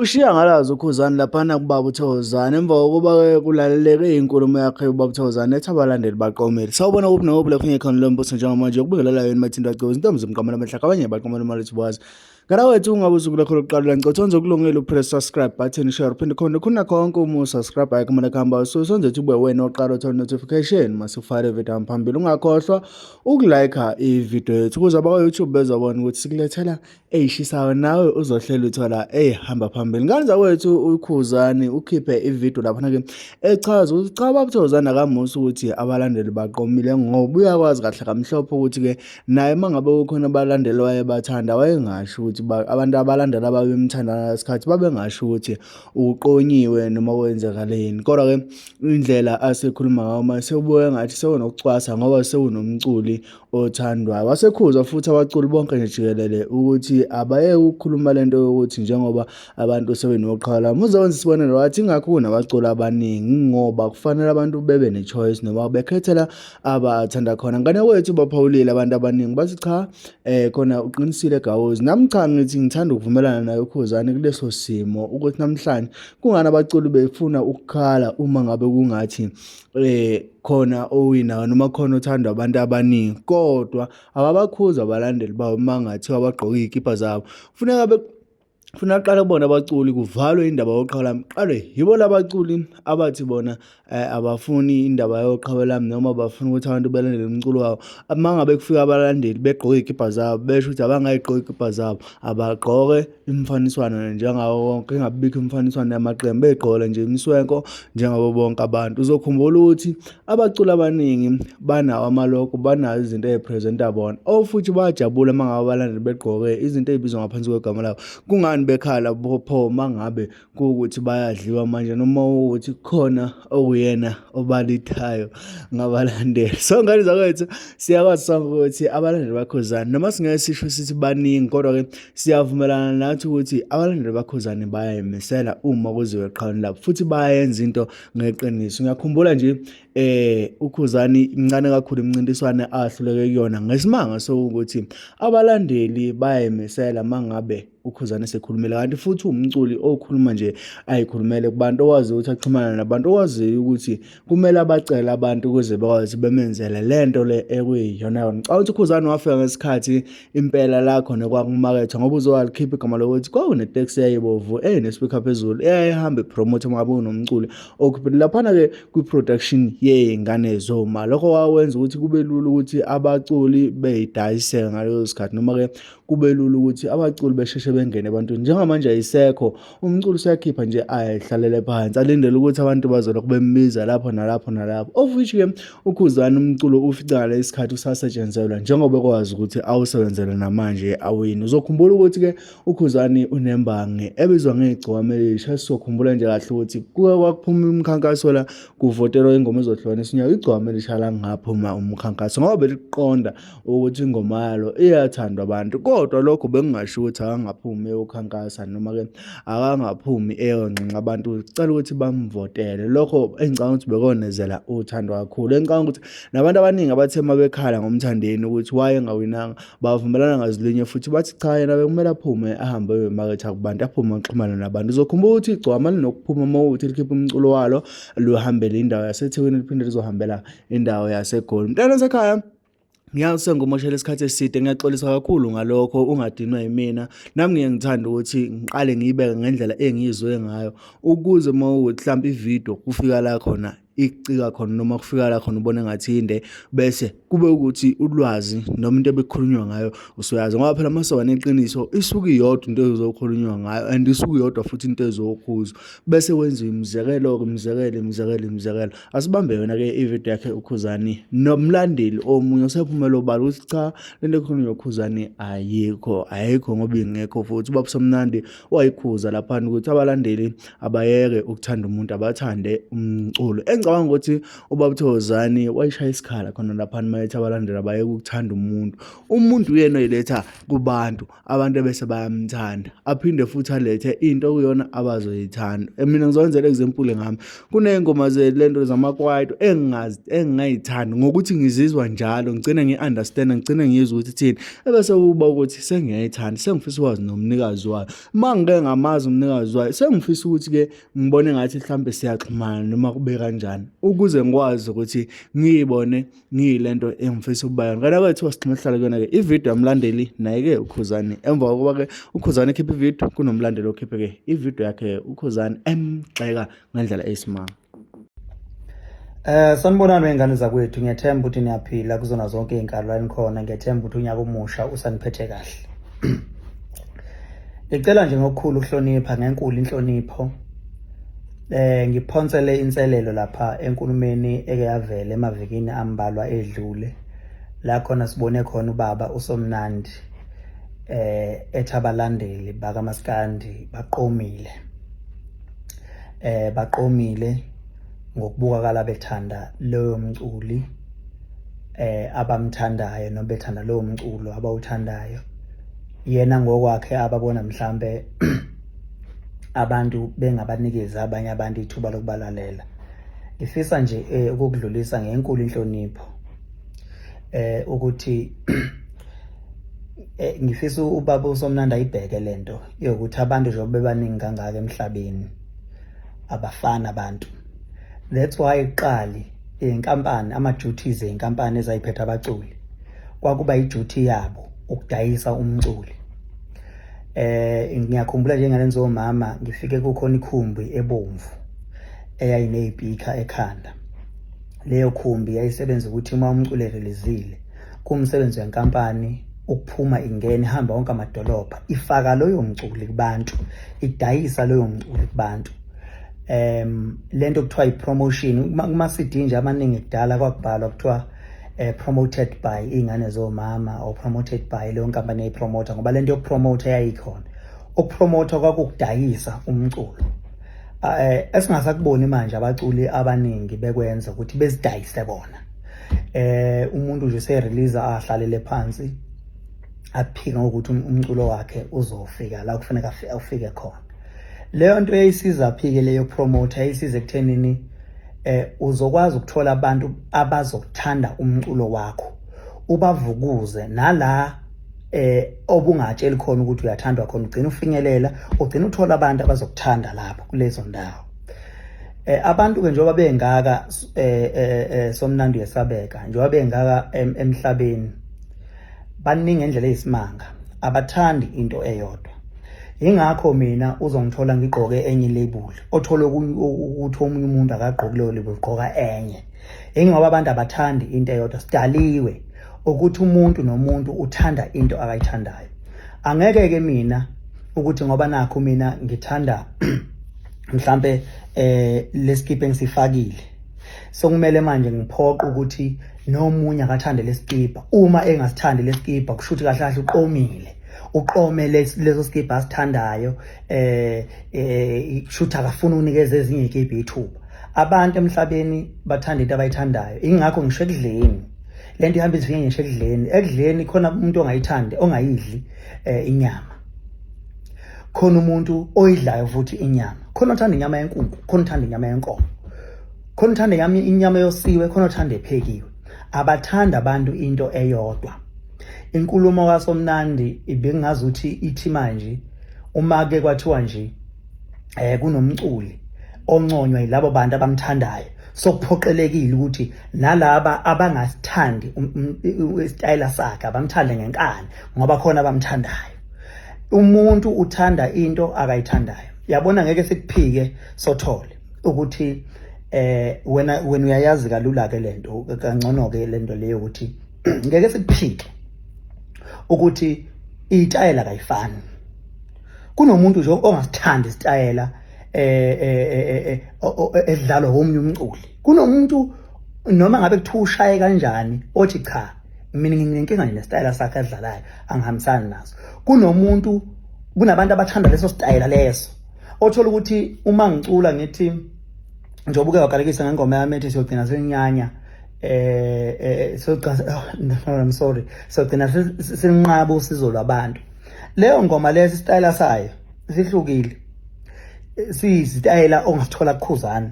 Ushiya ngalazi uKhuzani laphana kubaba uThokozani emva kokuba-ke kulaleleke inkulumo yakhe ubaba uThokozani ethi abalandeli baqomile. Sawubona kuphi nokuphi lapho ngekhona lombuso njengamanje ukubingelela yona mathinta agcobo izintombi zomqamela amahlaka abanye baqamela imali ethubazi. Ngana wethu ungabe usuku lakho lokuqala la ngicela wenze okulungile upress subscribe button share uphinde khona khona konke uma usubscribe ayikho kumele kuhamba so senze ukuthi ube wena oqala uthola notification masifake video phambili ungakhohlwa ukulike ivideo yethu ukuze abakwa-YouTube bezobona ukuthi sikulethela eyishisayo nawe uzohlela uthola eyihamba phambili. Ngane zakwethu uKhuzani ukhiphe ividiyo laphana-ke echaza ukuthi cha babuthokozani akamusa ukuthi abalandeli baqomile ngoba uyakwazi kahle kamhlophe ukuthi-ke naye uma ngabe kukhona abalandeli wayebathanda wayengasho ukuthi abantu abalandeli ababemthanda ngesikhathi babengasho ukuthi uqonyiwe noma kwenzakaleni. Kodwa-ke indlela asekhuluma ngayo manje sekubuke ngathi sewunokucwasa ngoba sewunomculi othandwayo. Wasekhuza futhi abaculi bonke nje jikelele ukuthi abayeke ukukhuluma lento yokuthi njengoba abantu sebenoqhala. Muze wenza isibonelo wathi ingakho kunabaculi abaningi ngoba kufanele abantu bebe ne-choice noma bekhethela abathanda khona. Ngane kwethu baphawulile abantu abaningi bathi cha khona uqinisile Gawozi. Nami cha ngithi ngithanda ukuvumelana naye uKhuzani kuleso simo ukuthi namhlanje kungani abaculi befuna ukukhala uma ngabe kungathi khona owinayo noma khona othandwa abantu abaningi kodwa ababakhuzi abalandeli babo uma ngathiwa bagqoke iy'kibha zabo kufuneka funa kuqale kubona abaculi kuvalwe indaba yoqhawe lami qalwe yibo labaculi abathi bona abafuni indaba yoqhawe lami noma bafuna ukuthi abantu belandele umculo wabo uma ngabe kufika abalandeli begqoke iy'kibha zabo besho ukuthi abangayigqoki iy'kibha zabo abagqoke imifaniswano njengawo wonke ingabibikho imifaniswano yamaqembu beyigqoke nje imiswenko njengabo bonke abantu. Uzokhumbula ukuthi abaculi abaningi banawo amaloko banazo izinto ey'phresenta bona oh futhi bayajabula uma ngabe abalandeli begqoke izinto ey'bizwa ngaphansi kwegama labo. Kungani bekhala pho uma ngabe kuwukuthi bayadliwa manje noma ukuthi kukhona okuyena obalithayo ngabalandeli. So ngane zakwethu siyakwazi sonke ukuthi abalandeli baKhuzani noma singeke sisho sithi baningi kodwa-ke siyavumelana nathi ukuthi abalandeli baKhuzani bayayimisela uma kuziwe eqhaweni labo futhi bayayenza into ngeqiniso. Ngiyakhumbula nje uKhuzani imncane kakhulu imincintiswano ahluleke kuyona ngesimanga sokuthi abalandeli bayayimisela mangabe uKhuzani esekhulumile kanti futhi umculi okhuluma nje ayikhulumele kubantu owazi ukuthi axhumana nabantu owaziyo ukuthi kumele abacele abantu ukuze bakwazi bemenzele lento le ekuyiyona yona. Ngicabanga ukuthi uKhuzani wafika ngesikhathi impela la khona kwakumakethwa ngoba uzowalikhipha igama lokuthi kwakuneteksi eyayibovu enespeaker phezulu eyayihamba ipromote uma ngabe unomculi okhiphile laphana-ke kwi-production yey'ngane zoma. Lokho kwakwenza ukuthi kube lula ukuthi abaculi beyidayiseke ngaleso sikhathi noma-ke kube lula ukuthi abaculi besheshe bengene ebantwini. Njengamanje ayisekho, umculi useyakhipha nje ayihlalele phansi alindele ukuthi abantu bazolokhu bembiza lapho nalapho nalapho. Of which-ke uKhuzani umculo ufica ngalesi sikhathi usasetshenzelwa njengoba ekwazi ukuthi awusebenzele namanje awini. Uzokhumbula ukuthi-ke uKhuzani unembangi ebizwa ngegcokama elisha. Sizokhumbula nje kahle ukuthi kuke kwakuphuma umkhankaso la kuvotelwa ingoma ezohlukanisa unyaka igcokama elisha langaphuma umkhankaso ngoba beliqonda ukuthi ingoma yalo iyathandwa abantu kodwa lokho bekungasho ukuthi akangaphumi eyokhankasa noma-ke akangaphumi eyonxenxa abantu cela ukuthi bamvotele. Lokho engicabanga ukuthi bekonezela uthando kakhulu. Engicabanga ukuthi nabantu abaningi abathe uma bekhala ngoMthandeni ukuthi why engawinanga bavumelana ngazilinye futhi bathi cha yena bekumele aphume ahambe ayoyimaketha kubantu aphume axhumane nabantu. Uzokhumbula ukuthi igcwama linokuphuma uma kuwukuthi likhipha umculo walo luhambele indawo yaseThekwini liphinde lizohambela indawo yaseGoli. Mntana wasekhaya ngiyazi sengimoshela isikhathi eside ngiyaxolisa kakhulu ngalokho ungadinwa yimina nami ngiye ngithanda ukuthi ngiqale ngiyibeke ngendlela engiyizwe ngayo ukuze uma ukuthi mhlawumbe ividiyo kufika la khona icika khona noma kufika la khona ubone ngathi inde bese kube ukuthi ulwazi noma into ebekukhulunywa ngayo usuyazi ngoba phela uma soba neqiniso isuke iyodwa into ezokhulunywa ngayo and isuke iyodwa futhi into ezokhuzwa bese wenza imizekelo-ke imizekelo imizekelo imizekelo Asibambe yona-ke ividiyo yakhe uKhuzani nomlandeli omunye osephumela obala ukuthi cha lento ekhulunywa uKhuzani ayikho ayikho ngoba ingekho futhi ubaba Somnandi wayikhuza laphana ukuthi abalandeli abayeke ukuthanda umuntu abathande umculo. Engicabanga Ngicabanga ukuthi ubaba uThokozani wayishaya isikhala khona laphana uma ethi abalandeli abayeke ukuthanda umuntu. Umuntu uyena oyiletha kubantu, abantu ebese bayamthanda. Aphinde futhi alethe into okuyona abazoyithanda. Mina ngizowenzela example ngami. Kuney'ngoma lento zamakwaito engingazi engingayithandi ngokuthi ngizizwa njalo ngigcine ngi-understand ngigcine ngiyizwa ukuthi ithini. Ebese kuba ukuthi sengiyayithanda sengifisa ukwazi nomnikazi wayo. Uma ngike ngamazi umnikazi wayo sengifisa ukuthi-ke ngibone ngathi mhlawumbe siyaxhumana noma kube kanjani ukuze ngikwazi ukuthi ngiyibone ngiyilento engifisa ukuba yona. Kanti kwethiwa sigxuma sihlale kuyona-ke ividiyo yamlandeli naye-ke uKhuzani. Emva kokuba-ke uKhuzani ekhiphe ividiyo kunomlandeli okhiphe-ke ividiyo yakhe uKhuzani emgxeka ngendlela eyisimanga. Sanibonani wengane zakwethu, ngiyathemba ukuthi niyaphila kuzona zonke izinkalo la nikhona. Ngiyathemba ukuthi unyaka omusha usaniphethe kahle. Ngicela nje ngokukhulu ukuhlonipha, ngenkulu inhlonipho, ngiphonsele inselelo lapha enkulumeni eke yavela emavikini ambalwa edlule, la khona sibone khona ubaba uSomnandi ethi abalandeli bakaMaskandi baqomile, baqomile ngokubukakala bethanda loyo mculi abamthandayo noma bethanda lowo mculo abawuthandayo. Yena ngokwakhe ababona mhlambe abantu bengabanikezi abanye abantu ithuba lokubalalela. Ngifisa nje ukukudlulisa ngenkulu inhlonipho ukuthi ngifisa ubaba uSomnandi ayibheke lento yokuthi abantu njengoba bebaningi kangaka emhlabeni abafani abantu. That's why kuqali iy'nkampani, ama-duties ey'nkampani ezayiphethe abaculi kwakuba i-duty yabo ukudayisa umculi. Ngiyakhumbula nje ngane zomama ngifike kukhona ikhumbi ebomvu eyayiney'pikha ekhanda. Leyo khumbi yayisebenza ukuthi uma umculi erelizile kuwumsebenzi wenkampani ukuphuma ingena ihamba wonke amadolobha ifaka loyo mculi kubantu, idayisa loyo mculi kubantu. Lento kuthiwa i-promotion kuma-CD nje amaningi kudala kwakubhalwa kuthiwa promoted by iy'ngane zomama or promoted by leyo nkampani eyayipromotha, ngoba lento yokupromotha yayikhona. Ukupromotha kwakukudayisa umculo. Esingasakuboni manje abaculi abaningi bekwenza ukuthi bezidayise bona. Umuntu nje use-release ahlalele phansi aphike ngokuthi umculo wakhe uzofika la kufuneka ufike khona. Leyo nto yayisiza phike leyo promoter, yayisiza ekuthenini uzokwazi ukuthola abantu abazokuthanda umculo wakho, ubavukuze nala obungatsheli khona ukuthi uyathandwa khona, ugcina ufinyelela, ugcina uthola abantu abazokuthanda lapho kulezo ndawo. Abantu ke njengoba bengaka Somnandi uyesabeka, njengoba bengaka emhlabeni baningi ngendlela eyisimanga, abathandi into eyodwa. Yingakho mina uzongithola ngigqoke enye label, othola ukuthi omunye umuntu akagqoki leyo label, ugqoka enye. Ingoba abantu abathandi into eyodwa, sidaliwe ukuthi umuntu nomuntu uthanda into akayithandayo. Angeke ke mina ukuthi ngoba nakho mina ngithanda mhlambe leskipa engisifakile, so kumele manje ngiphoqe ukuthi nomunye akathande leskipa. Uma engasithandi leskipa kusho ukuthi kahle kahle uqomile, uqome leso skipa asithandayo, kusho ukuthi akafuni ukunikeza ezinye iy'kibha ithuba. Abantu emhlabeni bathanda into abayithandayo, ingakho ngisho ekudleni lento ihamba izifinye, ngisho ekudleni. Ekudleni khona umuntu ongayithandi, ongayidli inyama, khona umuntu oyidlayo futhi inyama, khona othanda inyama yenkukhu, khona othanda inyama yenkomo, khona othanda inyama yosiwe, khona othanda ephekiwe. Abathanda abantu into eyodwa. Inkulumo kaSomnandi ibingazuthi ithi manje uma ke kwathiwa nje kunomculi onconywa yilabo bantu abamthandayo, sokuphoqelekile ukuthi nalaba abangasithandi isitayela sakhe abamthande ngenkani ngoba khona abamthandayo. Umuntu uthanda into akayithandayo. Yabona, ngeke sikuphike sothole ukuthi wena uyayazi kalula ke lento, kangcono ke lento leyo ukuthi ngeke sikuphike ukuthi itayela kayifani. Kunomuntu nje ongasithandi isitayela edlalwa omunye umculi. Kunomuntu noma ngabe kuthiwa ushaye kanjani othi cha, mina nginenkinga nje nesitayela sakhe adlalayo, angihambisani naso. Kunomuntu, kunabantu abathanda leso sitayela leso, othola ukuthi uma ngicula ngithi Njengoba uke wagalekisa ngengoma yami ethi siyogcina senyanya siyogcina, oh, I'm sorry, siyogcina sinqaba usizo lwabantu. Leyo ngoma leyo isitayela sayo sihlukile, siyisitayela ongasithola kuKhuzani,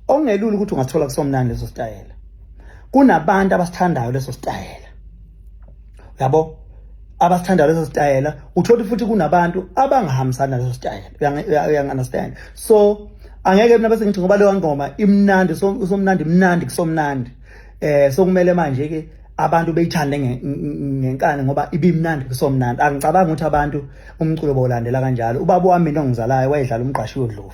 okungelula ukuthi ungasithola kuSomnandi leso sitayela. Kunabantu abasithandayo leso sitayela, yabo, abasithandayo leso sitayela. Uthola futhi kunabantu abangahambisani naleso sitayela, uyangi-understand? So angeke mina bese ngithi ngoba leyo ngoma imnandi, usomnandi imnandi kusomnandi, sokumele manje ke abantu beyithande ngenkani ngoba ibimnandi kusomnandi. Angicabangi ukuthi abantu umculo bawulandela kanjalo. Ubaba wami mina ongizalayo wayedlala umgqashiyo Ndlovu,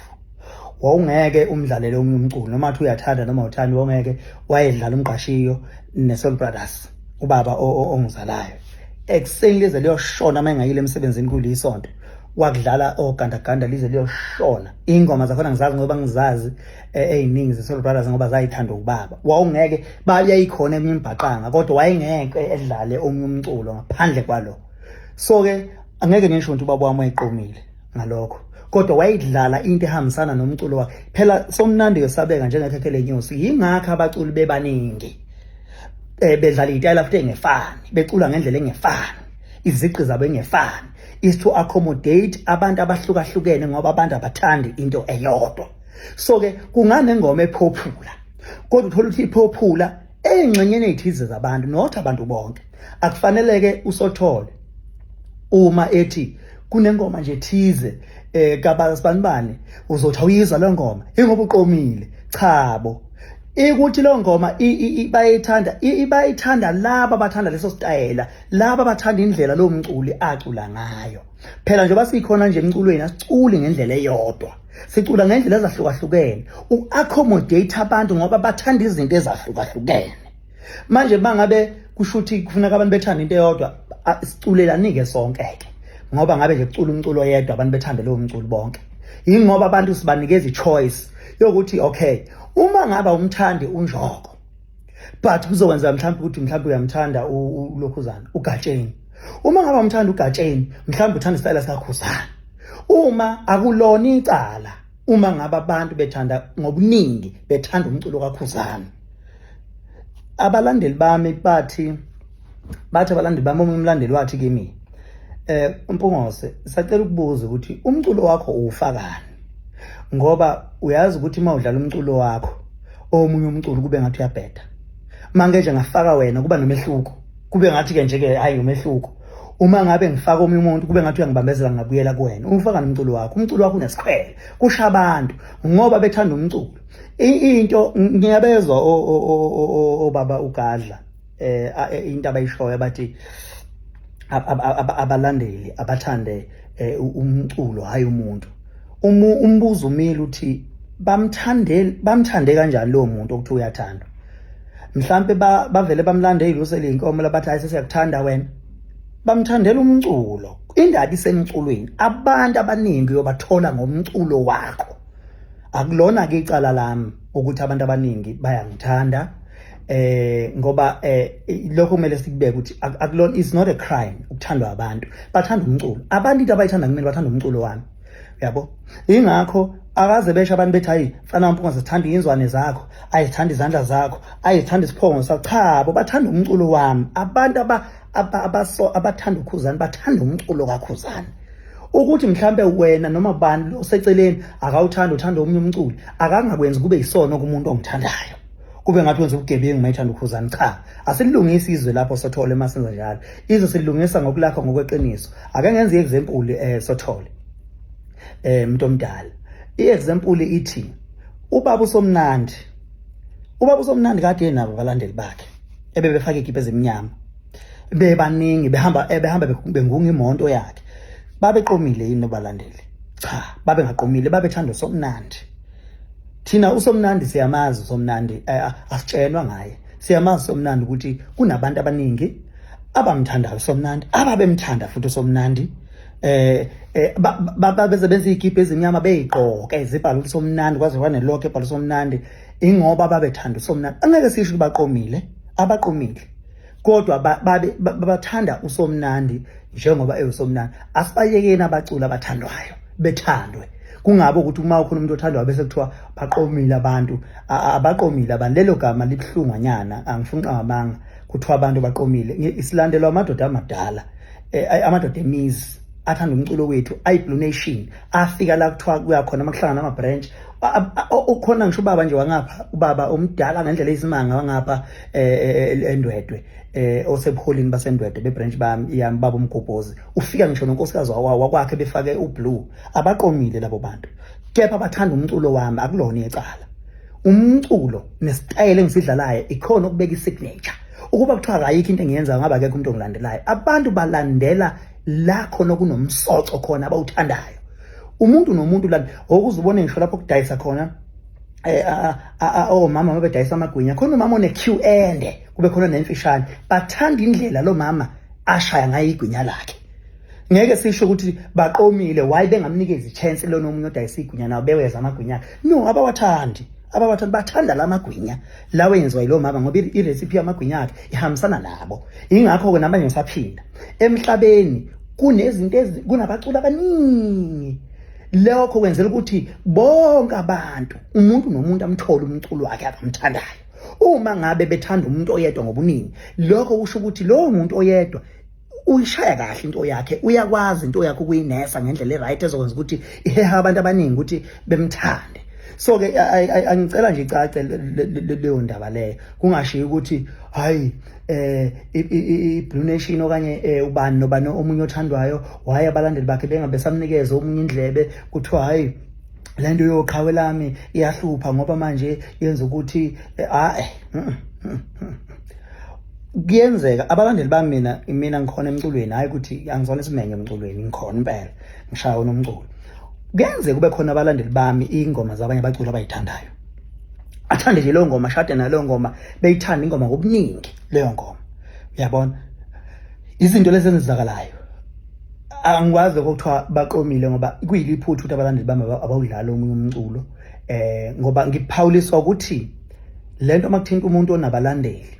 wawungeke umdlalele omunye umculo noma athi uyathanda noma uthandi, wawungeke. Wayedlala umgqashiyo ne-Soul Brothers ubaba ongizalayo, ekuseni lize liyoshona uma engayile emsebenzini kulisonto, wakudlala ogandaganda lize liyoshona. Ingoma zakhona ngizazi ngoba ngizazi ey'ningi ze-Soul Brothers ngoba zayithanda ubaba. Wawungeke, bayayikhona eminye imibhaqanga, kodwa wayengeke edlale omunye umculo ngaphandle kwalo. So-ke angeke ngisho ukuthi ubaba wami wayeqomile ngalokho, kodwa wayidlala into ehambisana nomculo wakhe. Phela somnandi yosabeka njengekhekhe lenyosi, yingakho abaculi bebaningi bedlala iy'tayela futhi engefani, becula ngendlela engefani, iziqi zabo engefani, is to accommodate abantu abahlukahlukene, ngoba abantu abathandi into eyodwa. So-ke kunganengoma ephophula, kodwa uthola ukuthi iphophula ey'ngxenyeni ey'thize zabantu, not abantu bonke. Akufaneleke usothole uma ethi kunengoma nje thize kabasibanibani, uzothi awuyizwa le ngoma ingoba uqomile. Chabo, ikuthi lo ngoma bayithanda, bayithanda laba abathanda leso sitayela, laba abathanda indlela lo mculi acula ngayo. Phela njengoba sikhona nje emculweni, asiculi ngendlela eyodwa, sicula ngendlela ezahlukahlukene, u-accommodate abantu ngoba bathanda izinto ezahlukahlukene. Manje bangabe kusho ukuthi kufuneka abantu bethanda into eyodwa, siculelani-ke sonke-ke? Ngoba ngabe nje kucula umculo oyedwa, abantu bethande lowo mculo bonke. Yingoba abantu sibanikeza i-choice yokuthi okay, uma ngaba umthandi uNjoko, but kuzokwenza mhlawumbe ukuthi mhlawumbe uyamthanda ulokhuzana uGatsheni. Uma ngaba umthanda uGatsheni, mhlawumbe uthanda isitayela sikaKhuzani. Uma akulona icala uma ngabe abantu bethanda ngobuningi, bethanda umculo kaKhuzani. Abalandeli bami bathi abalandeli bami, omunye umlandeli wathi kimi, "Mpungose, sacela ukubuza ukuthi umculo wakho uwufakani, ngoba uyazi ukuthi uma udlala umculo wakho, omunye umculo kube ngathi uyabheda, manke nje ngafaka wena kuba nomehluko, kube ngathi ke nje ke hayi umehluko, uma ngabe ngifaka omunye umuntu kube ngathi uyangibambezela, ngingabuyela kuwena. Ufaka nomculo wakho, umculo wakho unesikhwele, kusha abantu ngoba bethanda umculo." Into ngiyabezwa obaba uGadla, into abayishoyo, bathi abalandeli abathande umculo, hayi umuntu. Umbuzo umile uthi bamthande, bamthande kanjani lowo muntu okuthi uyathandwa? Mhlambe bavele bamlande eyilusele inkomo labathi hayi, sesiyakuthanda wena. Bamthandela umculo. Indaba isemculweni. Abantu abaningi uyobathola ngomculo wakho. Akulona ke icala lami ukuthi abantu abaningi bayangithanda, ngoba lokho kumele sikubeke ukuthi akulona, it's not a crime ukuthandwa abantu. Bathanda umculo abantu, into abayithanda kumina, bathanda umculo wami, yabo. Ingakho akaze besho abantu bethi hayi mfana wampunga, sithanda inzwane zakho, ayithanda izandla zakho, ayithanda isiphongo sakho. Cha bo, bathanda umculo wami. Abantu abaso abathanda uKhuzani bathanda umculo kaKhuzani. Ukuthi mhlambe wena noma bani oseceleni akawuthanda, uthanda omunye umculi, akangakwenzi kube yisono kumuntu ongithandayo, kube ngathi wenza ubugebengu mayithanda uKhuzani. Cha, asilungisi izwe lapho sothole uma senza njalo. Izwe silungisa ngokulakha ngokweqiniso. Ake ngenze i-example, sothole, umuntu omdala. I-example ithi ubaba uSomnandi, ubaba uSomnandi kade enabo abalandeli bakhe ebebefaka ikipa ezimnyama, bebaningi, behamba behamba bengunga imonto yakhe. Babeqomile yini abalandeli? Cha, babengaqomile, babethanda uSomnandi. Thina uSomnandi siyamazi uSomnandi, asitshenwa ngaye, siyamazi uSomnandi ukuthi kunabantu abaningi abamthandayo uSomnandi, ababemthanda futhi uSomnandi, babeze benza izikipa ezimnyama beyigqoke zibhala ukuthi Somnandi, kwaze kwanelokho ebhala uSomnandi, ingoba babethanda uSomnandi. Angeke sisho ukuthi baqomile, abaqomile, kodwa babe bathanda uSomnandi njengoba ewusomnandi. Asibayekeni abaculi abathandwayo bethandwe. Kungabe ukuthi uma ukhona umuntu othandwayo bese kuthiwa baqomile abantu, abaqomile abantu. Lelo gama libuhlungwanyana, angifuni uqamba amanga. Kuthiwa abantu baqomile, isilandelwa amadoda amadala, amadoda emizi athanda umculo wethu, ayi-Blue Nation, afika la kuthiwa kuyakhona makuhlangana ama-branch. Ukhona ngisho ubaba nje wangapha, ubaba omdala ngendlela eyisimanga wangapha eNdwedwe, osebuholini baseNdwedwe be-branch bami yami, baba uMgobhozi, ufika ngisho nonkosikazi wakwakhe befake u-blue. Abaqomile labo bantu, kepha bathanda umculo wami. Akulona icala. Umculo nesitayela engisidlalayo ikhona ukubeka i-signature. Ukuba kuthiwa akayikho into engiyenzayo, ngabe akekho umuntu ongilandelayo. Abantu balandela la khona kunomsoco khona abawuthandayo. Umuntu nomuntu la okuze ubone ngisho lapho kudayisa khona omama mabedayisa amagwinya, khona umama one queue ende, kube khona nemfishane. Bathanda indlela lo mama ashaya ngayo igwinya lakhe. Ngeke sisho ukuthi baqomile, why bengamnikezi chance lona omunye odayisa igwinya nawo beweza amagwinya akhe? No, abawathandi, abawathandi. Bathanda la magwinya lawo enziwa yilo mama, ngoba i-recipe yamagwinya akhe ihambisana nabo. Ingakho-ke namanje ngisaphinda, emhlabeni kunezinto, kunabaculi abaningi. Lokho kwenzela ukuthi bonke abantu, umuntu nomuntu amthole umculo wakhe akamthandayo. Uma ngabe bethanda umuntu oyedwa ngobuningi, lokho kusho ukuthi lowo muntu oyedwa uyishaya kahle into yakhe, uyakwazi into yakhe ukuyinesa ngendlela e-right ezokwenza ukuthi iheha abantu abaningi ukuthi bemthande. So ke angicela nje icace leyo ndaba leyo, kungashiyi ukuthi hayi, i-Blue Nation okanye ubani nobani omunye othandwayo, waye abalandeli bakhe bengabe samnikeza omunye indlebe, kuthiwa hayi, lento yoqhawe lami iyahlupha ngoba manje yenza ukuthi hayi. Kuyenzeka abalandeli bami, mina ngikhona emculweni, hayi ukuthi angizona isimenye emculweni, ngikhona impela, ngishaya wona umculo. Kuyenzeka kube khona abalandeli bami ingoma zabanye abaculi abayithandayo, athande nje leyo ngoma, ashade naleyo ngoma, beyithanda ingoma ngobuningi leyo ngoma. Uyabona izinto lezi ezenzakalayo, angikwazi lokho kuthiwa baqomile, ngoba kuyiliphutha ukuthi abalandeli bami abawudlala omunye umculo, ngoba ngiphawuliswa ukuthi lento makuthinta umuntu onabalandeli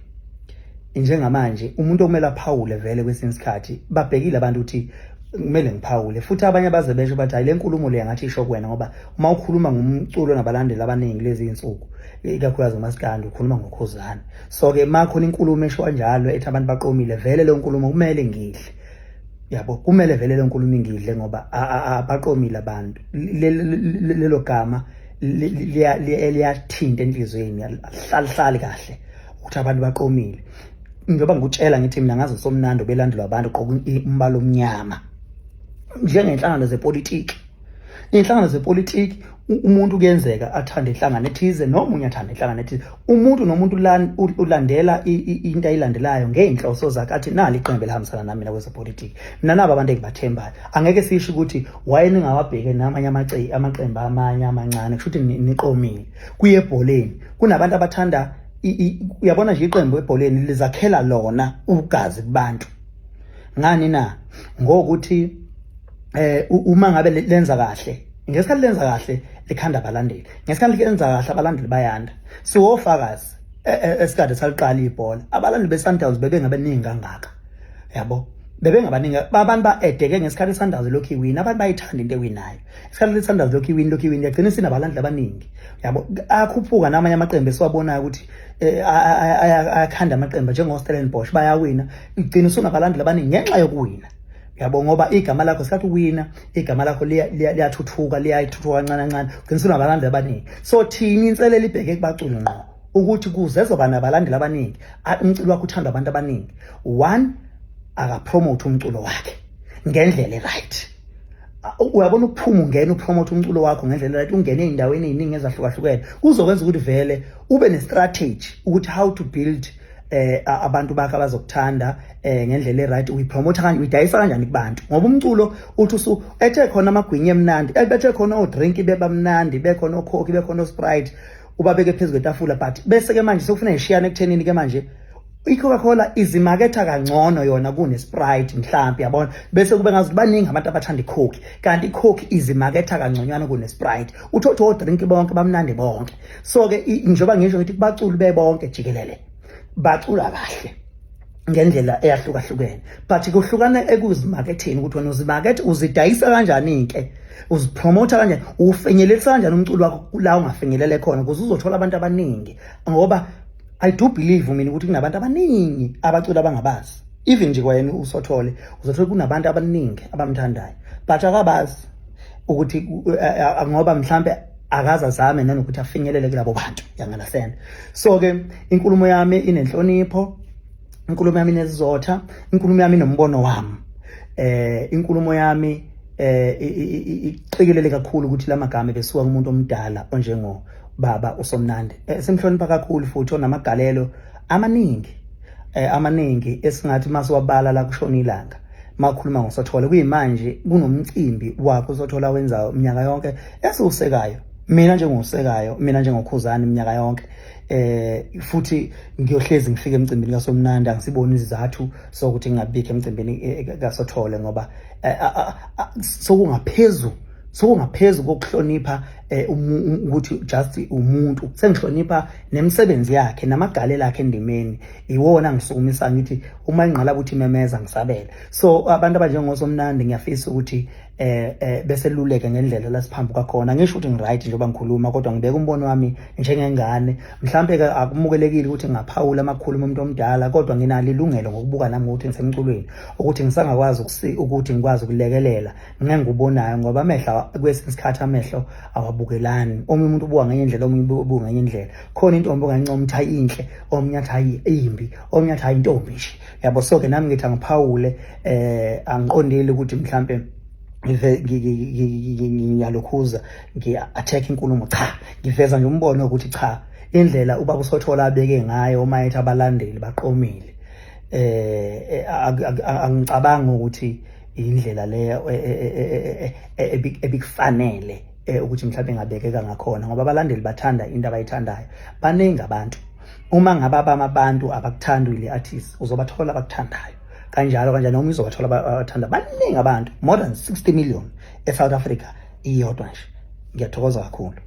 njengamanje, umuntu okumele aphawule vele kwesinye isikhathi babhekile abantu ukuthi kumele ngiphawule. Futhi abanye baze besho bathi, hayi, le nkulumo le ngathi isho kuwena, ngoba uma ukhuluma ngomculo nabalandeli abaningi lezi insuku, ikakhulukazi umaskandi, ukhuluma ngoKhuzani. So-ke ma khona inkulumo esho kanjalo ethi abantu baqomile, vele leyo nkulumo kumele ngidle, yabo, kumele vele leyo nkulumo ingidle, ngoba abaqomile abantu. Lelo gama liyathinta enhliziyweni, alihlali kahle ukuthi abantu baqomile, njengoba ngikutshela ngithi mina ngaze somnandi belandelwa abantu, gqoka umbala omnyama, njengenhlangano zepolitiki. Inhlangano zepolitiki, umuntu kuyenzeka athande inhlangano ethize, nomunye athande inhlangano ethize. Umuntu nomuntu ulandela into ayilandelayo ngey'nhloso zakhe, athi nali iqembu elihambisana nami mina kwezepolitiki, mina nabo abantu engibathembayo. Angeke sisho ukuthi waye ningawabheke namanye amaqembu amanye amancane, kusho ukuthi niqomile. Kuye ebholeni, kunabantu abathanda, uyabona nje, iqembu ebholeni lizakhela lona ugazi kubantu. Ngani na? Ngokuthi uma ngabe lenza kahle, ngesikhathi lenza kahle likhanda abalandeli, ngesikhathi lenza kahle abalandeli bayanda. Siwofakazi, esikade saliqala ibhola, abalandeli be-Sundowns bebengabeningi kangaka, yabo, bebengabaningi. Abantu ba-edeke ngesikhathi i-Sundowns lokhu iwina. Abantu bayithanda into ewinayo. Isikhathi i-Sundowns lokhu iwina, lokhu iwina, yagcina isinabalandeli abaningi, yabo. Akhuphuka namanye amaqembu esiwabonayo ukuthi ayakhanda amaqembu njengo-Stellenbosch, bayawina, igcina usunabalandeli abaningi ngenxa yokuwina, yabo, ngoba igama lakho sikhathi uwina, igama lakho liyathuthuka, liyayithuthuka kancane kancane, ugcina usunabalandeli abaningi. So thina inselelo ibheke kubaculi ngqo, ukuthi kuze ezoba nabalandeli abaningi, umculo wakho uthandwa abantu abaningi, one, akapromote umculo wakhe ngendlela e-right. Uyabona, ukuphuma ungena upromote umculo wakho ngendlela right, ungene ey'ndaweni ey'ningi ezahlukahlukene, kuzokwenza ukuthi vele ube ne-strategy ukuthi how to build abantu bakhe abazokuthanda ngendlela e-right. Uyipromote kanjani, uyidayisa kanjani kubantu? Ngoba umculo uthi usu ethe khona amagwinya emnandi, bethe khona o-drink beba mnandi, bekhona oCoke, bekhona oSprite, ubabeke phezu kwetafula, but bese ke manje sekufuna ngishiyane ekuthenini ke manje i-Coca-Cola izimaketha kangcono yona kune-Sprite mhlampe, yabona, bese kube ngazuthi baningi abantu abathanda iCoke, kanti iCoke izimaketha kangconywana kune-Sprite. Uthothe o-drink bonke bamnandi bonke. So ke njengoba ngisho ngithi kubaculi bebonke jikelele bacula kahle. Ngendlela eyahlukahlukene, but kuhlukana ekuzimaketheni ukuthi wena uzimakethe, uzidayisa kanjani-ke, uzipromotha kanjani, ufinyelelisa kanjani umculo wakho la ungafinyelele khona ukuze uzothola abantu abaningi, ngoba I do believe mina ukuthi kunabantu abaningi abaculi abangabazi. Even nje kwayena uSothole, uzothola kunabantu abaningi abamthandayo, but akabazi ukuthi ngoba mhlambe akaze azame nanokuthi afinyelele kulabo bantu, you understand? So ke inkulumo yami inenhlonipho, inkulumo yami inesizotha, inkulumo yami inombono wami, inkulumo yami iqikelele kakhulu ukuthi lamagama besuka kumuntu omdala onjengo baba uSomnandi, simhlonipha kakhulu futhi onamagalelo amaningi, amaningi esingathi masiwabala la kushona ilanga. Makhuluma ngoSothole, kuyimanje kunomcimbi wakhe uSothola wenzayo iminyaka yonke esiwusekayo, mina njengosekayo, mina njengoKhuzani iminyaka yonke, futhi ngiyohlezi ngifike emcimbini kaSomnandi. Angisiboni izizathu sokuthi ngingabikho emcimbini kaSothole, ngoba sokungaphezu kokuhlonipha ukuthi just umuntu, sengihlonipha nemisebenzi yakhe namagalelo akhe endimeni. Iwona ngisukumisa ngithi uma ingqala ukuthi imemeza ngisabele. So abantu abanjengosomnandi ngiyafisa ukuthi beseluleke ngendlela lasiphambi kwakhona. Ngisho ukuthi ngiright njengoba ngikhuluma, kodwa ngibeka umbono wami njengengane. Mhlambe ke akumukelekile ukuthi ngaphawula amakhulu umuntu omdala, kodwa nginalo ilungelo ngokubuka nami ukuthi ngisemculweni, ukuthi ngisangakwazi ukuthi ngikwazi ukulekelela ngengikubonayo, ngoba amehlo kwesinye isikhathi amehlo awabukelani. Omunye umuntu ubuka ngenye indlela, omunye ubuka ngenye indlela. Khona intombi ongayincoma ukuthi hayi inhle, omunye athi hayi imbi, omunye athi hayi intombi nje, yabo. So ke nami ngithi angiphawule, angiqondile ukuthi mhlambe ngiyalokhuza ngiya-attack inkulumo, cha, ngiveza nje umbono ukuthi cha, indlela ubaba uSothola abeke ngayo uma ethi abalandeli baqomile, angicabanga ukuthi indlela leyo ebikufanele ukuthi mhlawumbe ingabekeka ngakhona, ngoba abalandeli bathanda into abayithandayo. Baningi abantu, uma ngabe abama abantu abakuthanda uyile artist, uzobathola abakuthandayo kanjalo kanjalo, noma uzobathola abathanda. Baningi abantu, more than 60 million eSouth Africa iyodwa nje. Ngiyathokoza kakhulu.